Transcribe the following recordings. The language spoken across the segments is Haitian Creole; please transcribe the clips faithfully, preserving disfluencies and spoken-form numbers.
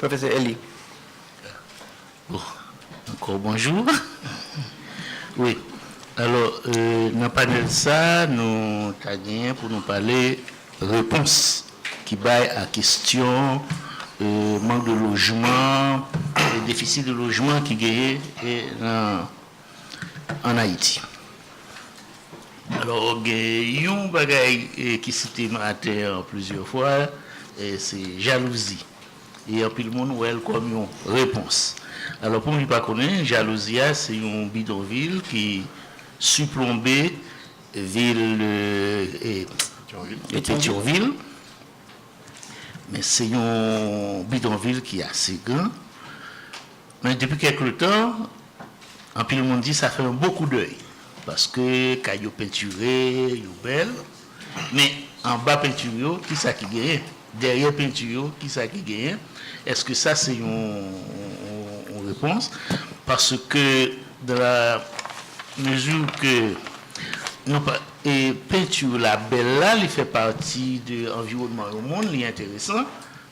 Pwofesè Eli. Bon, ankò bonjou. Wi. Alò, euh, nan panèl sa, nou ta genyen pou nou pale repons ki bay a kesyon euh, mank de lojman, e defisi de lojman ki genyen e nan an Ayiti. Alò, gen yon bagay eh, ki site atè an plizyè fwa, eh, se jalouzi. E anpil moun wè l kòm yon repons. Alò, pou moun ki pa konnen, jalouzi a se yon bidonvil ki siplonbe vil eh, Petyonvil. Men se yon bidonvil ki ase gran. Men depi kèk tan, anpil moun di sa fè yon bon koudèy. Paske kay yo pentire, yo bèl. Men anba penti yo, kisa ki genyen? Dèyè penti yo, kisa ki genyen? Èske sa se yon, yon, yon repons? Paske dans la mesure que non pa, e penti la bèl la, li fè pati de anviwònman yon moun, li enteresan,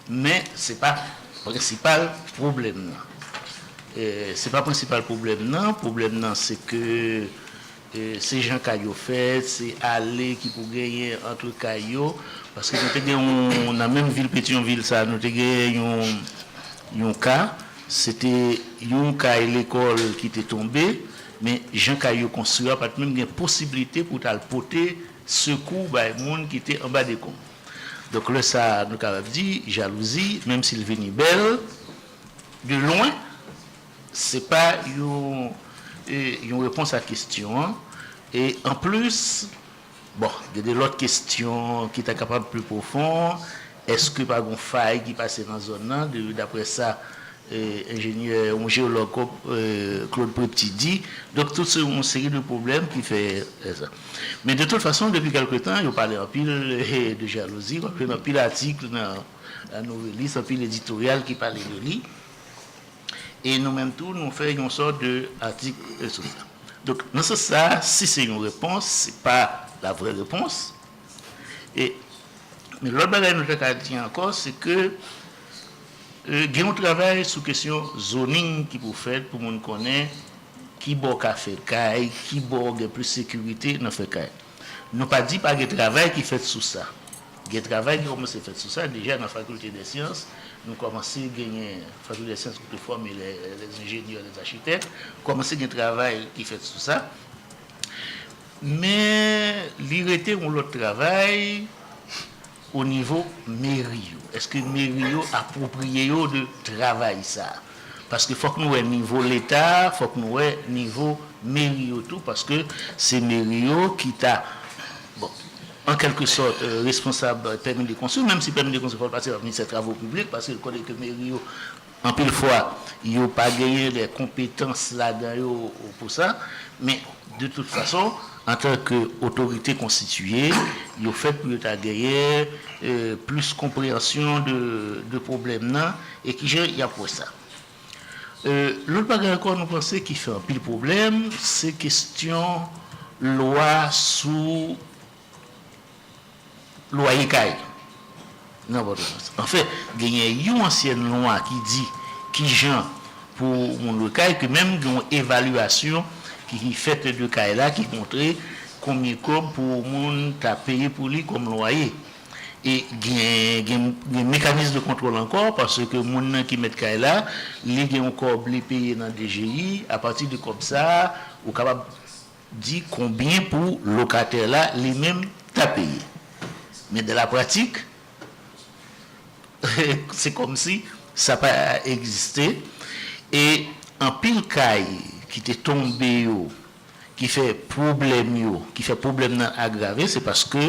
men se pa prensipal pwoblèm nan. E, se pa prensipal pwoblèm nan. Pwoblèm nan se ke e, se jan kay yo fèt, se ale ki pou genyen ant kay yo. Paske nou te gen yon, nan menm vil Petyonvil sa, nou te gen yon, yon ka, se te yon kay lekòl ki te tonbe, men jan kay yo konstwi a pa t menm gen posiblite pou t al pote sekou bay moun ki te anba dekonb. Donk, lè sa a, nou kapab di, jalouzi, menm si l vini bèl, de lwen, se pa yon, e, yon repons a kesyon an. E anplis, bon, gen de lòt kesyon ki ta kapab pli pwofon. Èske pa gen fay ki pase nan zòn nan? De, daprè sa, e, enjenyè, yon jeyològ, e, Claude Prepty di. Donk, tout se yon seri de pwoblèm ki fè, fè sa. Men de tout fason, depi kèlke tan, yo pale anpil e, de jalouzi, w ap jwenn anpil atik nan La Nouvelliste, anpil editoryal ki pale de li. E nou menm tou, nou fè yon sòt de atik e, sou sa. Donk, nan sans sa, si se yon repons, se pa la vrè repons. E, men lòt bagay nou te ka di ankò, se ke e, gen yon travay sou kesyon zoning ki pou fèt pou moun konnen ki bò ka fè kay, ki bò gen plis sekirite nan fè kay. Nou pa di pa gen travay ki fèt sou sa. Gen travay ki kòmanse fèt sou sa. Deja nan Faculté des Sciences, nou kòmanse genyen, Faculté des Sciences ki te fòme les, les ingénieurs, les architectes, kòmanse gen travay ki fèt sou sa. Men li rete yon lòt travay o nivo meri yo. Èske meri yo apwopriye yo de travay sa? Paske fòk nou wè nivo Leta, fòk nou wè nivo meri yo tou, paske se meri yo ki ta, bon, an kèlke sòt, e, responsab pèmi de konstwi, menm si pèmi de konstwi fò l pase pa ministè travo piblik, paske l konnen ke meri yo, anpil fwa, yo pa genyen de konpetans ladan yo pou sa, men de tout fason, antanke otorite konstitiye, yo fèt pou yo ta genyen e, plis konpreyansyon de, de pwoblèm nan e kijan y ap wè sa. E, lòt bagay ankò, nou panse ki fè anpil pwoblèm, se kesyon lwa sou lwaye kay nan Pòtoprens. Anfen, genyen yon ansyèn lwa ki di kijan pou moun lwe kay, ke menm gen yon evalyasyon ki fèt de kay la ki montre konbyen kòb pou moun ta peye pou li kòm lwaye. E gen, gen, gen mekanis de kontwòl ankò, paske moun nan ki mèt kay la, li gen yon kòb li peye nan D G I, apati de kòb sa a, ou kapab di konbyen pou lokatè la li menm ta peye. Men dan la pratik, se kòmsi sa pa egziste. E anpil kay ki te tonbe yo, ki fè pwoblèm yo, ki fè pwoblèm nan agrave, se paske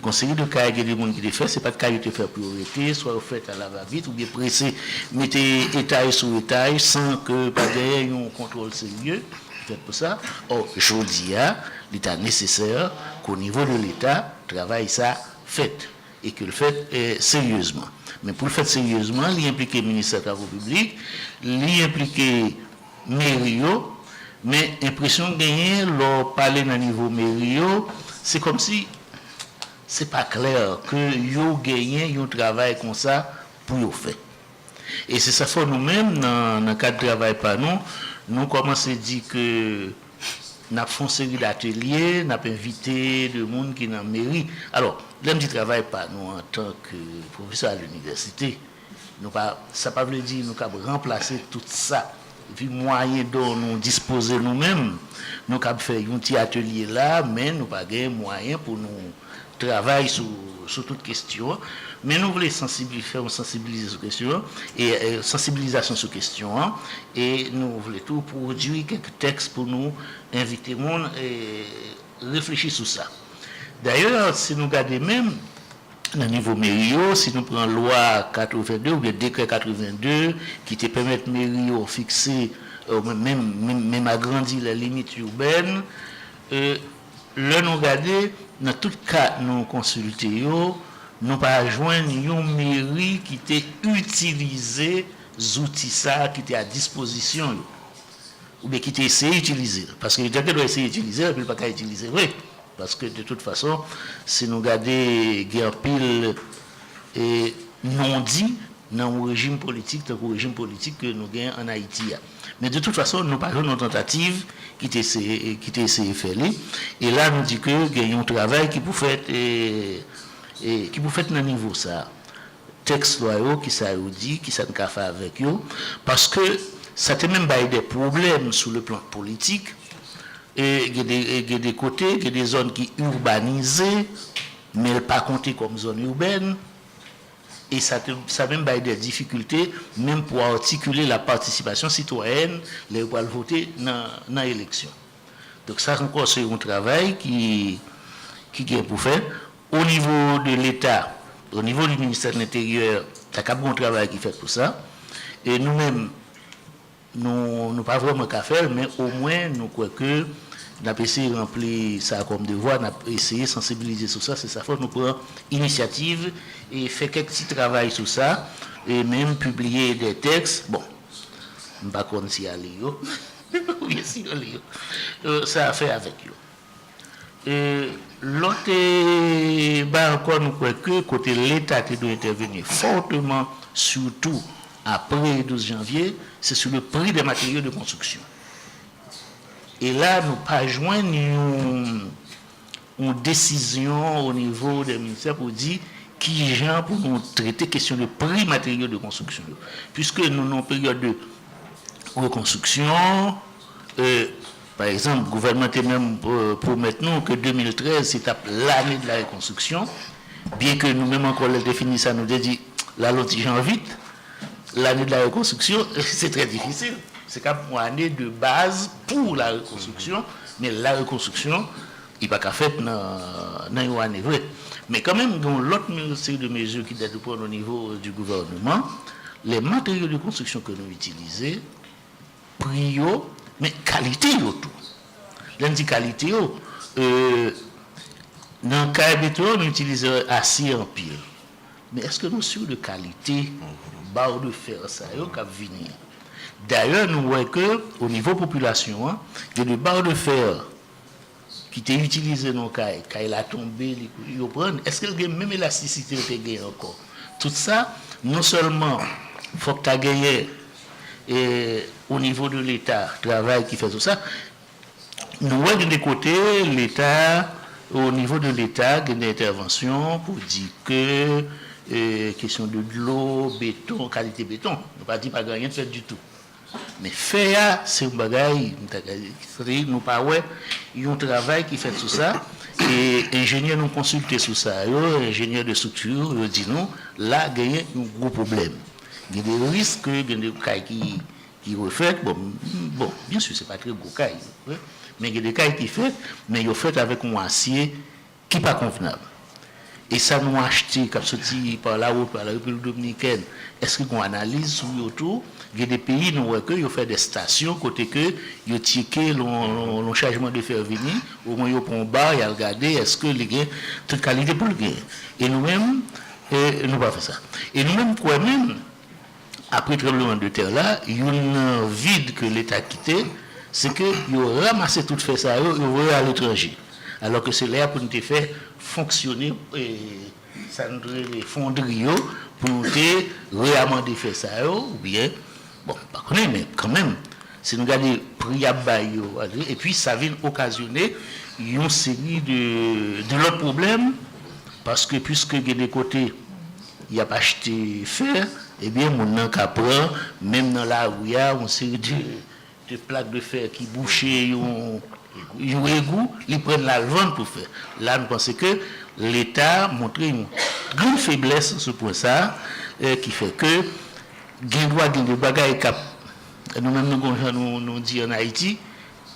gon seri de kay gen de moun ki te fè, se pa t kay yo te fè pou yo rete, swa yo fèt alavavit oubyen prese mete etaj sou etaj san ke pa genyen yon kontwòl serye ki fèt pou sa. Ò, jodi a, li ta nesesè ke o nivo de Leta, travay sa fèt e ke l fèt eh, seryezman. Men pou l fèt seryezman, li enplike Ministè Travo Piblik, li enplike meri yo, men enpresyon m genyen lè w pale nan nivo meri yo, se kòmsi se pa klè ke yo genyen yon travay konsa pou yo fè. E se sa fè nou menm, nan, nan kad travay pa nou, nou kòmanse di ke n ap fè yon seri d atelye, n ap envite de moun ki nan meri. Alò, lè m di travay pa nou antanke pwofesè a linivèsite, nou pa, sa pa vle di nou kab ranplase tout sa. Epi mwayen dont nou dispoze nou menm, nou kab fè yon ti atelye la, men nou pa gen mwayen pou nou travay sou, sou tout kesyon an. Men nou vle sansibli-, fè yon sansibilize sou kesyon an, e, e, sansibilizasyon sou kesyon an, e nou vle tou pwodui kèk tèks pou nou envite moun, e, reflechi sou sa. Dayè, si nou gade menm, nan nivo meri yo, si nou pran lwa katreven de oubyen dekrè katreven de ki te pèmèt meri yo fikse, e, menm, menm, menm agrandi lè limit ibèn, e, lè nou gade, nan tout ka nou konsilte yo, nou pa jwenn yon meri ki te itilize zouti sa a ki te a dispozisyon yo, oubyen ki te eseye itilize l. Paske yo te gendwa eseye itilize l, epi l pa ka itilize vre. Paske, de tout fason, si nou gade, gen anpil, e, non-di nan yon rejim politik, tankou rejim politik ke nou gen ann Ayiti a. Men, de tout fason, nou pa jwenn yon tantativ ki te eseye, ki te eseye fè li. E la, nou di ke gen yon travay ki pou fèt, e, e, ki pou fèt nan nivo sa a. Tèks lwa yo, kisa yo di, kisa n ka fè avèk yo, paske sa te menm bay de pwoblèm sou le plan politik. E gen de, e gen de kote, gen de zòn ki irbanize, men l pa konte kòm zòn ibèn. E sa te, sa menm bay de difikilte, menm pou atikile la patisipasyon sitwayèn, lè yo pral vote nan, nan eleksyon. Donk, sa ankò, se yon travay ki, ki gen pou fèt. O nivo de Leta, o nivo di ministè de Lenteryè, ta kab gen yon travay ki fèt pou sa. E nou menm, nou, nou pa vrèman ka fè l, men omwen, nou kwè ke n ap eseye ranpli sa kòm devwa, n ap eseye sansibilize sou sa, se sa fè nou pran inisyativ e fè kèk ti travay sou sa, e menm pibliye de tèks. Bon, m pa konn si y a li yo, oubyen si yo li yo. E, sa a fè avèk yo. E, lòt, e, bagay ankò, nou kwè ke kote Leta te dwe entèveni fòteman, sitou apre douz janvye, se sou le prix des matériaux de construction. E la, nou pa jwenn yon, yon desizyon o nivo de ministè pou di kijan pou nou trete kesyon de pri materyo de konstriksyon yo. Piske nou nan yon peryòd de rekonstriksyon, e, pa egzanp, gouvènman te menm, e, pwomèt nou ke de mil trèz se t ap lane de la rekonstriksyon, byen ke nou menm ankò, lè l te fini sa, nou te di, l al yon ti jan vit, lane de la rekonstriksyon, se trè difisil. Se k ap yon ane de baz pou la rekonstriksyon, men la rekonstriksyon, li pa ka fèt nan, nan yon ane vre. Men kanmenm, gen yon lòt me-, seri de mezi ki dwe pran o nivo di gouvènman. Les matériaux de construction ke nou itilize, pri yo, men kalite yo tou. Lè n di kalite yo, e, nan kay beton, nou itilize asye anpil. Men èske nou si de kalite barre de fer sa yo k ap vini an? Dayè, nou wè ke o nivo popilasyon an, gen de barre de fer ki te itilize nan kay, kay la tonbe, li, yo pran, èske l gen menm elastisite l te gen ankò? Tout sa, non sèlman fòk ta genyen, e, o nivo de Leta, travay ki fèt sou sa, nou wè gen de kote, Leta, o nivo de Leta, gen de entèvansyon pou di ke, e, kesyon de dlo, beton, kalite beton, nou pa di pa gen anyen fèt ditou. Men fè a, se yon bagay, m ta ka di, nou pa wè yon travay ki fèt sou sa. E enjenyè nou konsilte sou sa yo, enjenyè de estrikti, yo di nou, la genyen yon gwo pwoblèm. Gen de risk, gen de kay ki, ki refèt. Bon, m-, bon, byen si, se pa trè gwo kay, wi. Men gen de kay ki fèt, men yo fèt avèk yon asye ki pa konvnab. E sa nou achte, k ap soti pa lawot, pa la Repiblik Dominikèn, èske gen yon analiz sou yo tou? Gen de peyi nou wè ke yo fè de stasyon kote ke yo tcheke lè yon, lè yon chajman de fè vini, omwen yo pran yon ba, y al gade èske li gen tout kalite pou l genyen. E nou menm, e nou pa fè sa. E nou menm kwè menm, apre tranblemanntè la, youn nan vid ke Leta kite, se ke yo ranmase tout fè sa yo, yo voye aletranje. Alò ke se lè a pou n te fè fonksyone, e, sa nou te rele fondri yo, pou nou te reyamande fè sa yo, oubyen, bon, m pa konnen, men kanmenm, si nou gade pri y ap bay yo, epi sa vin okazyone yon seri de, de lòt pwoblèm, paske piske gen de kote y ap achte fè, ebyen, moun nan ka pran, menm nan lari a, yon seri de, de plak de fè ki bouche yon, yon egou, li pran l al vann pou fè. La, nou panse ke Leta montre yon grenn feblès sou pwen sa a, eh, ki fè ke gen dwa gen de bagay k ap, nou menm nou gon jan nou, nou di ann Ayiti,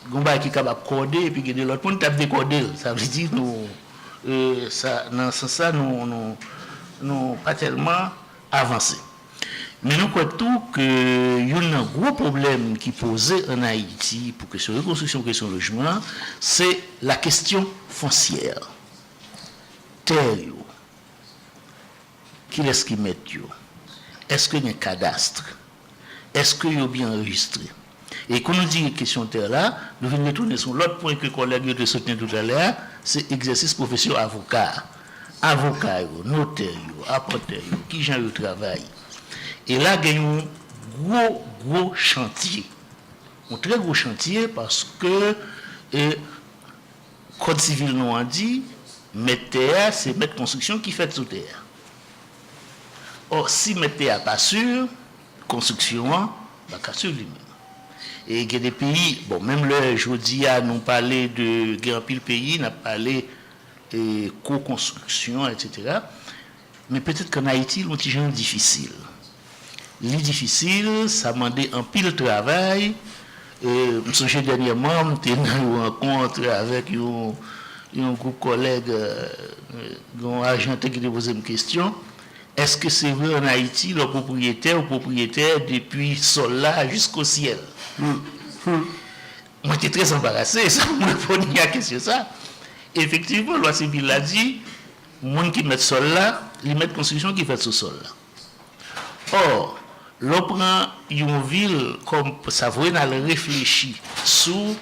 gon bagay ki kapab kòde epi gen de lòt moun t ap dekòde l. Sa vle di nou, eh, sa, nan sans sa, nou, nou, nou pa tèlman avanse. Men nou kwè tou ke youn nan gwo pwoblèm ki poze ann Ayiti pou kesyon rekonstriksyon, kesyon lojman an, se la kesyon fonsyè. Tè yo, kilès ki mèt yo? Èske gen kadas? Èske yo byen anrejistre? E kon nou di kesyon tè la, nou vin retounen sou lòt pwen ke kòlèg yo te soutni toutalè a, se egzèsis pwofesyon avoka a. Avoka yo, notè yo, apantè yo, kijan yo travay. E la gen yon gwo, gwo chantye. Yon trè gwo chantye paske, e, Kòd sivil nou an di, mèt tè a, se mèt konstriksyon ki fèt sou tè a. Ò, si mèt tè a pa si, konstriksyon an pa ka si li menm. E gen de peyi, bon, menm lè jodi a nou pale de, gen anpil peyi, n ap pale, e, ko-konstriksyon, etsetera. Men petèt ke ann Ayiti, l yon ti jan difisil. Li difisil, sa mande anpil travay. E, m sonje dènyèman, m te nan yon rankont avèk yon, yon gwoup kòlèg, e, yon Ajanten ki te poze m kesyon, èske se vre ann Ayiti, lè w pwopriyetè, ou pwopriyetè depi sòl la jisko syèl? Mwen te trè anbarase, sa pou m reponn a kesyon sa. Efektivman, lwa sivil la di, moun ki mèt sòl la, li mèt konstriksyon ki fèt sou sòl la. Ò, lè w pran yon vil kòm, sa voye n al reflechi sou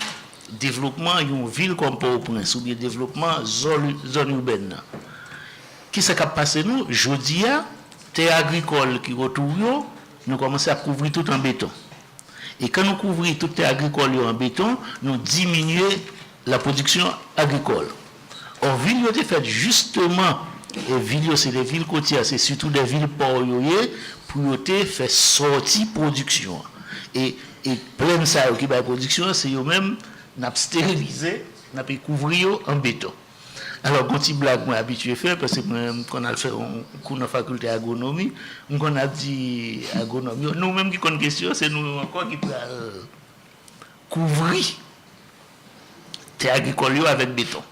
devlopman yon vil kòm Pòtoprens oubyen devlopman zòn, zòn ibèn nan. Kisa k ap pase nou? Jodi a, tè agrikòl ki otou yo, nou kòmanse ap kouvri tout an beton. E kan nou kouvri tout tè agrikòl yo an beton, nou diminye lapwodiksyon agrikòl. Ò, vil yo te fèt jisteman, e vil yo se de vil kotyè, se sitou de vil pò yo ye, pou yo te fè sòti pwodiksyon an. E, e plèn sa yo ki bay pwodiksyon an, se yo menm n ap sterilize, n ap kouvri yo an beton. Alò, gon ti blag mwen abitye fè, paske mwen, m konn al fè yon kou nan fakilte agwonomi, m konn ap di agwonòm yo, nou menm ki konn kesyon, se nou menm ankò ki pral kouvri tè agrikòl yo avèk beton.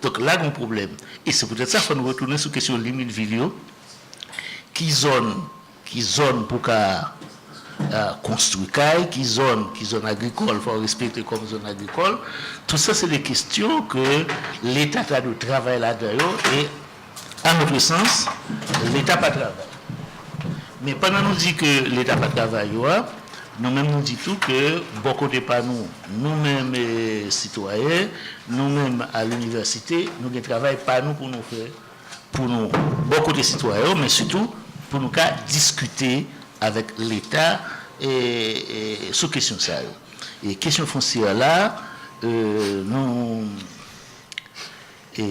Donk, la gon pwoblèm. E se poutèt sa, fò nou retounen sou kesyon limit vil yo. Ki zòn, ki zòn pou ka, a, konstwi kay, ki zòn, ki zòn agrikòl, fò respekte kòm zòn agrikòl. Tout sa, se de kesyon ke Leta ta dwe travay ladan yo e, à notre sens, Leta pa travay. Men pandan nou di ke Leta pa travay yo a, nou menm nou di tou ke bò kote pa nou, nou menm, e, sitwayen, nou menm a linivèsite, nou gen travay pa nou pou nou fè, pou nou, bò kote sitwayen yo, men sitou pou nou ka diskite avèk Leta, e, e, sou kesyon sa yo. E kesyon fonsyè la, e, nou, e,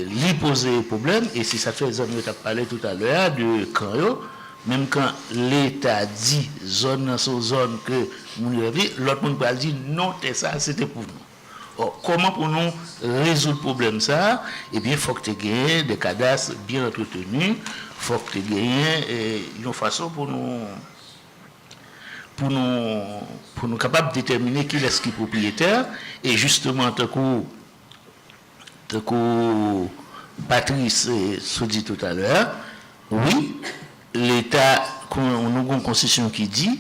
li poze pwoblèm, e se sa k fè zanmi yo t ap pale toutalè a de kan yo, menm kan Leta di zòn nan se yon zòn ke moun yo leve, lòt moun pral di non, tè sa se te pou nou. Ò, kòman pou nou rezoud pwoblèm sa a? Ebyen, fòk te genyen de kadas byen antreteni, fòk te genyen, e, yon fason pou nou, pou nou, pou nou kapab detèmine kilès ki pwopriyetè, e jisteman, tankou, tankou Patrice, e, sot di toutalè a, wi, Leta, kon nou gon konstitisyon ki di,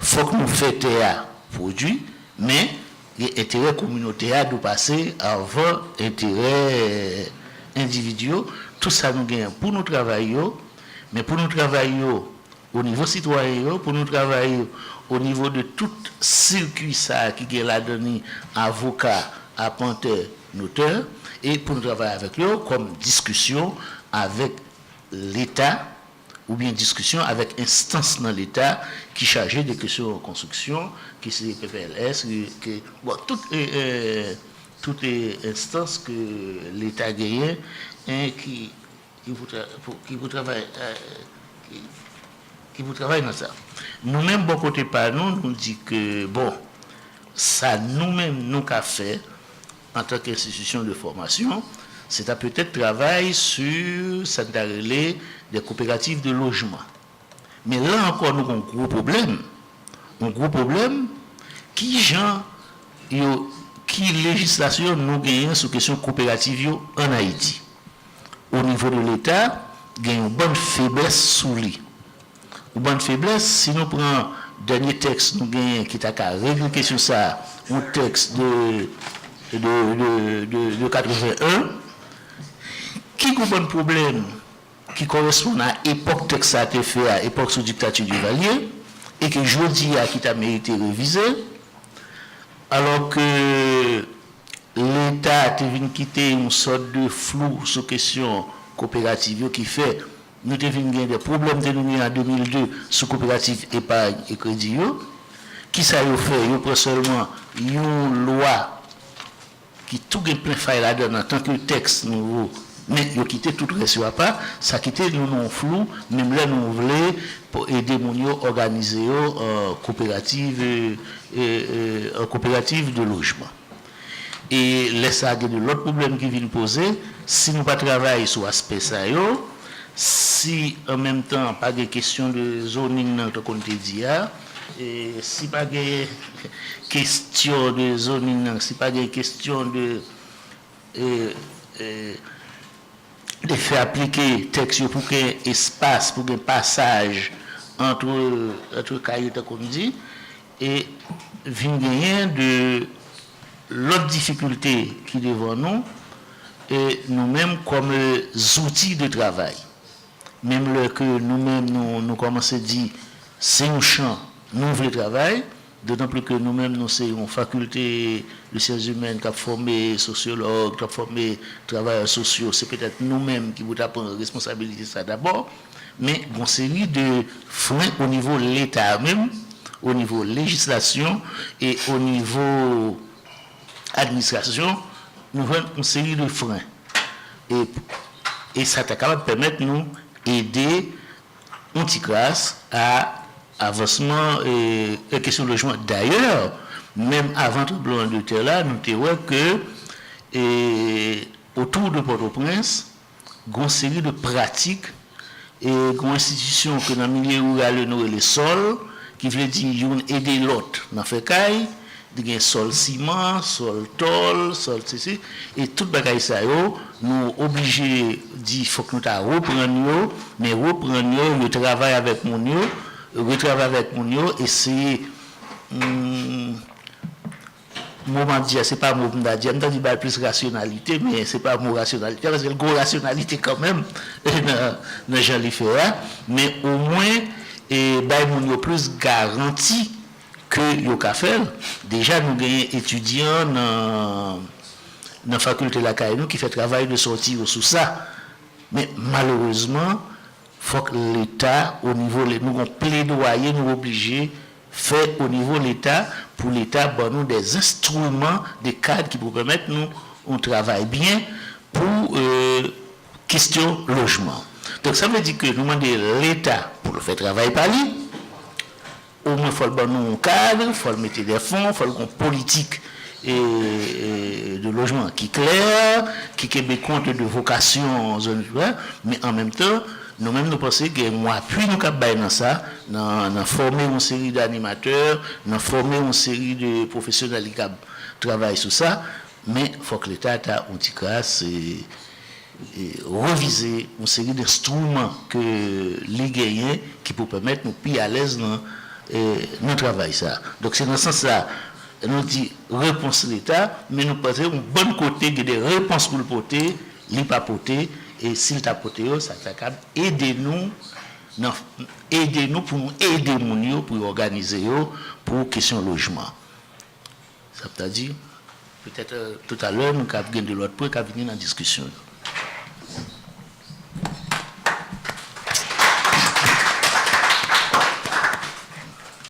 fòk nou fè tè a pwodui, men gen enterè kominote a dwe pase avan enterè endividi yo. Tout sa nou genyen pou nou travay yo, men pou nou travay yo o nivo sitwayen yo, pou nou travay yo o nivo de tout sikui sa a ki gen ladan li avoka, apantè, notè, e pou nou travay avèk yo kòm diskisyon avèk Leta oubyen diskisyon avèk enstans nan Leta ki chaje de kesyon konstriksyon, ki se P P L S, ke, bon, tout, e, e, tout, e, enstans ke Leta genyen, en, ki, ki pou tra-, pou, ki pou travay, e, ki, ki pou travay nan sa. Nou menm, bò kote pa nou, nou di ke, bon, sa nou menm nou ka fè antan ke enstitisyon de fòmasyon, se ta petèt travay sou sa n ta rele de kooperativ de lojman. Men la ankò, nou gen yon gwo pwoblèm. Yon gwo pwoblèm, ki jan yo, ki lejislasyon nou genyen sou kesyon kooperativ yo ann Ayiti? O nivo de Leta, gen yon bann feblès sou li. Yon bann feblès, si nou pran dènye tèks nou genyen ki ta ka regle kesyon sa a, yon tèks de, de, de, de, de katreven en, ki gen yon bann pwoblèm ki koresponn a epòk tèks sa a te fè a, epòk sou diktati Duvalier, e ke jodi a ki ta merite revize, alò ke Leta te vin kite yon sòt de flou sou kesyon kooperativ yo, ki fè nou te vin gen de pwoblèm te nou gen an de mil de sou kooperativ eparny e kredi yo. Kisa yo fè? Yo pran sèlman yon lwa ki tou gen plen fay ladan l antanke tèks nouvo, men yo kite tout rès yo apa, sa kite nou nan yon flou, menm lè nou vle pou ede moun yo òganize yo an kooperativ, e, e, e, an kooperativ de lojman. E lè sa a, gen de lòt pwoblèm ki vin poze, si nou pa travay sou aspè sa yo, si an menm tan pa gen kesyon de zoning nan, tankou n te di a, e si pa gen kesyon de zoning nan, si pa gen kesyon de, e, e, de fè aplike tèks yo pou gen espas, pou gen pasaj antre, antre kay yo, tankou n di, e vin genyen de lòt difikilte ki devan nou, e nou menm kòm, e, zouti de travay. Menm lè ke nou menm nou, nou kòmanse di se yon chan nou vle travay, dotan pli ke nou menm nou se yon fakilte de syans imèn k ap fòme sosyològ, k ap fòme travayè sosyo, se petèt nou menm ki pou ta pran responsabilite sa dabò, men gon seri de fren o nivo Leta a menm, o nivo lejislasyon e o nivo administrasyon, nou jwenn yon seri de fren. E, e sa ta kapab pèmèt nou ede yon ti kras a avansman, e, e kesyon lojman. Dayè, menm avan tranbleman de tè la, nou te wè ke, e, otou de Pòtoprens, gon seri de pratik, e gon enstitisyon ke nan milye riral yo nou rele sòl, ki vle di youn ede lòt nan fè kay, li gen sòl siman, sòl tòl, sòl sesi, e tout bagay sa yo, nou oblije di fòk nou ta reprann yo, men reprann yo, retravay avèk moun yo, retravay avèk moun yo, eseye, hmm, mo m ap di a, se pa mo m ta di a, m ta di bay plis rasyonalite, men se pa mo rasyonalite a, paske l gon rasyonalite kanmenm nan, nan jan li fè a, men omwen, e bay moun yo plis garanti ke yo ka fè l. Deja, nou genyen etidyan nan, nan fakilte lakay nou ki fè travay de sòti yo sou sa. Men malerezman, fòk Leta, o nivo, nou gon pledwaye nou oblije fè o nivo Leta pou Leta ban nou de enstriman, de kad ki pou pèmèt nou, nou travay byen pou, e, kesyon lojman. Donk, sa vle di ke nou mande Leta pou l fè travay pa li, omwen fò l ban nou yon kad, fò l mete de fon, fò l gon politik, e, e, de lojman ki klè, ki kenbe kont de vokasyon zòn, men an menm tan, nou menm nou panse gen yon apui nou kab bay nan sa, nan, nan fòme yon seri de animatè, nan fòme yon seri de pwofesyonèl ki kab travay sou sa, men fòk Leta ta yon ti kras, e, e, revize yon seri denstriman ke li genyen ki pou pèmèt nou pi alèz nan, e, nan travay sa. Donk, se nan sans sa, nou di repons Leta, men nou panse yon bòn kote gen de repons pou l pote, li pa pote, e si l ta pote yo, sa ta kab ede nou, nan, ede nou pou nou ede moun yo, pou yo òganize yo, pou kesyon lojman. Sa vle di, petèt, e, toutalè, nou kab gen de lòt pwen k ap vini nan diskisyon yo.